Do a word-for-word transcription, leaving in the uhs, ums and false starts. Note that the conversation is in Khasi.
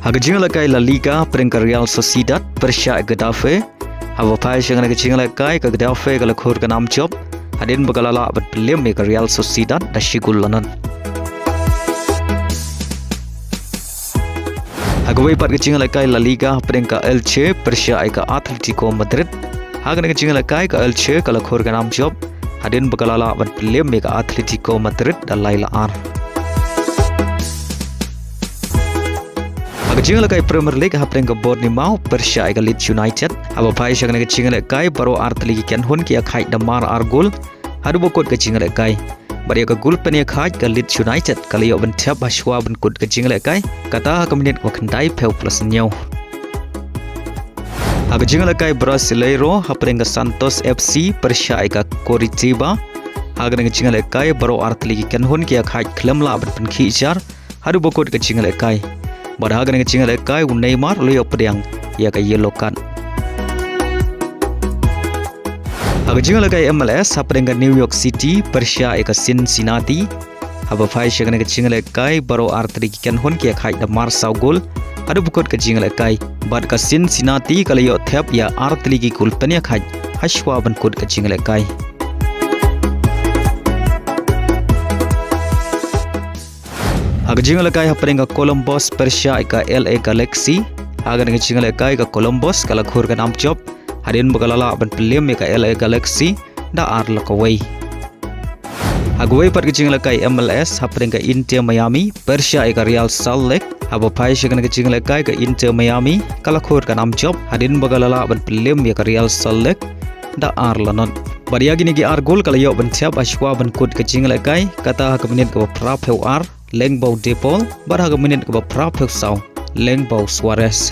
Ha ka jingïalehkai La Liga, pyrshah ka Real Sociedad pyrshah ïa ka Getafe. Haba phai sha kane ka jingïalehkai, ka Getafe ka la khur ka nam jop hadien ba ka la lah ban pynliem ïa ka Real Sociedad da shi gol la nod. Ha kawei pat ka jingïalehkai La Liga, pyrshah ka Elche pyrshah ïa ka Atletico Madrid. Ha kane ka jingïalehkai, ka Elche ka la khur ka nam jop hadien ba ka la lah ban pynliem ïa ka Atletico Madrid da lai la ar. Ha ka jingïalehkai Premier League, hapdeng ka Bournemouth pyrshah ïa ka Leeds United. Haba phai sha kane ka jingïalehkai, baroh artylli ki kynhun ki ïakhaid da mar ar gol haduh ba kut ka jingïalehkai. Bad ïa ka gol pynïakhaid ka Leeds United ka la ïoh ban thep hashwa ban kut ka jingïalehkai, kata ha ka minit kaba khyndaiphew plus hynñiew. Ha ka jingïalehkai Brasileiro, hapdeng ka Santos F C pyrshah ïa ka Coritiba. Ha kane ka jingïalehkai, baroh artylli ki kynhun ki ïakhaid khlem lah ban pynkhih jar haduh ba kut ka jingïalehkai. Bad ha kane ka jingïalehkai, u Neymar u la ïoh pdiang ïa ka yellow card. Ha ka jingïalehkai M L S, hapdeng ka New York City pyrshah ïa ka Cincinnati. Haba phai sha kane ka jingïalehkai, baroh artylli ki kynhun ki ïakhaid da mar saw gol haduh ba kut ka jingïalehkai. Bad ka Cincinnati ka la ïoh thep ïa artylli ki gol pynïakhaid hashwa ban kut ka jingïalehkai. Ha ka jingïalehkai, hapdeng ka Columbus pyrshah ïa ka L A Galaxy. Ha kane ka jingïalehkai, ka Columbus ka la khur ka nam jop hadien ba ka la lah ban pynliem ïa ka L A Galaxy da ar la kawei. Ha kawei pat ka jingïalehkai M L S, hapdeng ka Inter Miami pyrshah ïa ka Real Salt Lake. Haba phai sha kane ka jingïalehkai, ka Inter Miami ka la khur ka nam jop hadien ba ka la lah ban pynliem ïa ka Real Salt Lake da ar la nod. Bad ïa kine ki ar gol ka la ïoh ban thep hashwa ban kut ka jingïalehkai, kata ha ka minit kaba phraphew ar lyngba u De Paul, bad ha ka minit kaba phraphew saw lyngba u Suarez.